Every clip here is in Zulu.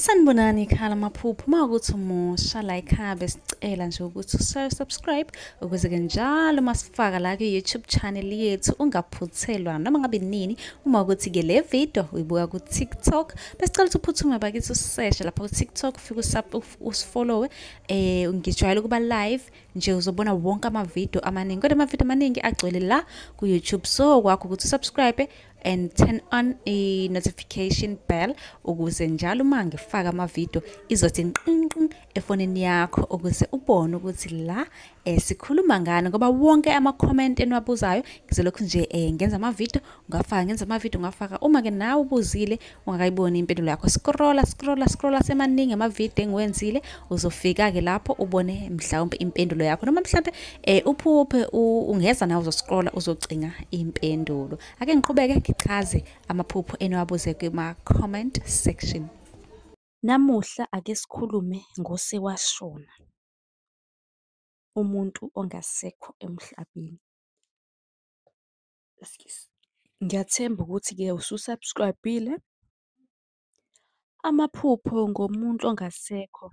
Sanibonani ekhaya lamaphupho. Uma ukuthi umusha la ekhaya besicela nje ukuthi usubscribe ukuze-ke njalo uma sifaka la kwi-YouTube channel yethu ungaphuthelwa noma ngabe nini. Uma ukuthi-ke le video uyibuka ku-TikTok, besicela ukuthi uphuthume bakithi useshe lapha ku-TikTok, ufike usifollowe. Ngijwayele ukuba live nje, uzobona wonke amavidiyo amaningi, kodwa amavidiyo amaningi agcwele la ku-YouTube. So kwakho ukuthi usubscribe and turn on i-notification bell ukuze njalo uma ngifaka amavidiyo izothi nqinqin efonini yakho, ukuze ubone ukuthi la sikhuluma ngani, ngoba wonke ama-comment eniwabuzayo ngizolokhu nje ngenza amavidiyo ngafaka, ngenza amavidiyo ngafaka. Uma-ke nawe ubuzile ungakayiboni impendulo yakho, scrolla scrolla scrolla, semaningi amavidiyo engiwenzile, uzofika-ke lapho ubone mhlawumbe impendulo yakho, noma mhlawumbe uphuphe ungeza nawe uzoscrolla uzocinga impendulo. Ake ngiqhubeke ngichaze amaphupho eniwabuze kuma-comment section. Namuhla ake sikhulume ngosewashona, umuntu ongasekho emhlabeni. Ngiyathemba ukuthi-ke usu-subscribe-ile. Amaphupho ngomuntu ongasekho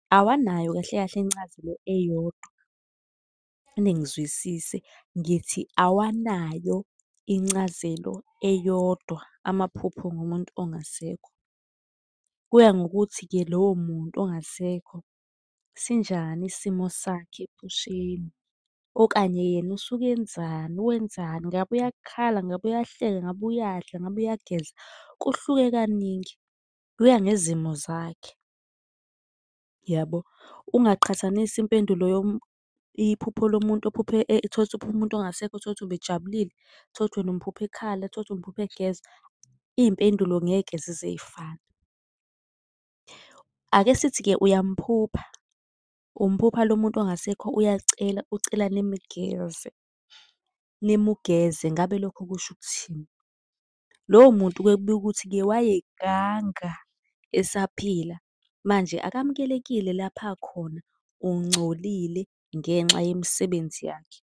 awanayo kahle kahle incazelo eyodwa, ningizwisise ngithi awanayo incazelo eyodwa amaphupho ngomuntu ongasekho. Kuya ngokuthi-ke lowo muntu ongasekho sinjani isimo sakhe ephusheni okanye yena usuke enzani, wenzani, ngabe uyakhala, ngabe uyahleka, ngabe uyadla, ngabe uyageza, kuhluke kaningi, kuya ngezimo zakhe, yabo. Ungaqhathanisi impendulo iphupho lomuntu ophuphe uthole ukuthi uphuphe umuntu ongasekho, uthole ukuthi ubejabulile, uthole ukuthi wena umphupha ekhala, uthole ukuthi umphupha egeza, iy'mpendulo ngeke zize y'fane. Ake sithi-ke uyamphupha, umphupha lo muntu ongasekho uyacela, ucela nimgeze, nimugeze, ngabe lokho kusho ukuthini? Lowo muntu kuke kubikwe ukuthi-ke wayeganga esaphila, manje akamukelekile lapha akhona, ungcolile ngenxa yemisebenzi yakhe.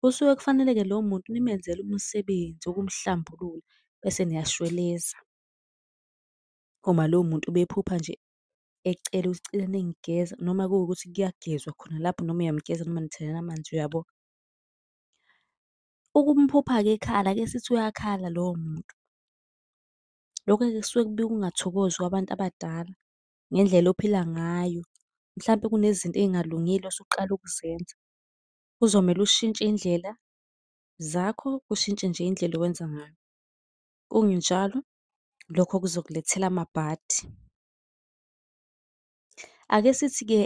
Kusuke kufanele-ke lowo muntu nimenzele umsebenzi wokumhlambulula bese niyashweleza. Uma lowo muntu ubephupha nje ecela ukuthi cela ningigeza noma kuwukuthi kuyagezwa khona lapho noma uyamgeza noma nithelana amanzi uyabo. Ukumphupha-ke ekhala, ake sithi uyakhala lowo muntu. Lokho-ke kusuke kubika ukungathokozi kwabantu abadala ngendlela ophila ngayo, mhlampe kunezinto ey'ngalungile osuqala ukuzenza. Kuzomele ushintshe iy'ndlela zakho, ushintshe nje indlela owenza ngayo. Kungenjalo lokho kuzokulethela amabhadi. Ake sithi-ke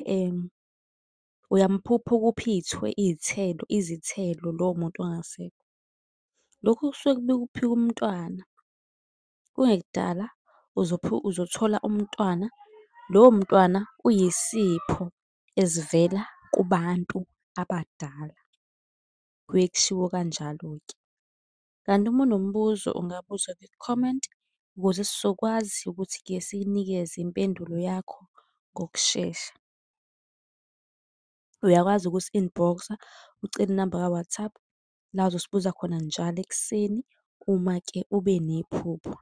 uyamphupha ukupha iy'thelo, izithelo lowo muntu ongasekho. Lokhu kusuke kubika ukuphika umntwana, kungekudala uzothola umntwana, lowo mntwana uyisipho esivela kubantu abadala, kuye kushiwo kanjalo-ke. Kanti uma unombuzo ungabuza kwi-comment ukuze sizokwazi ukuthi-ke sikunikeze impendulo yakho ngokushesha. Uyakwazi ukusi-inbox-a ucele inamba ka-WhatsApp la ozosibuza khona njalo ekuseni uma-ke ube nephupho.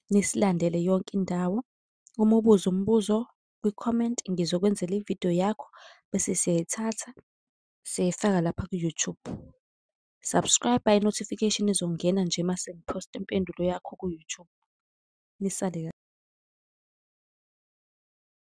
Nisilandele yonke indawo. Uma ubuza umbuzo kwi-comment ngizokwenzela ividiyo yakho bese siyayithatha siyayifaka lapha ku-YouTube. Subscribe-a, i-notification izongena nje mase ngiphosta impendulo yakho ku-YouTube. Nisale kahle.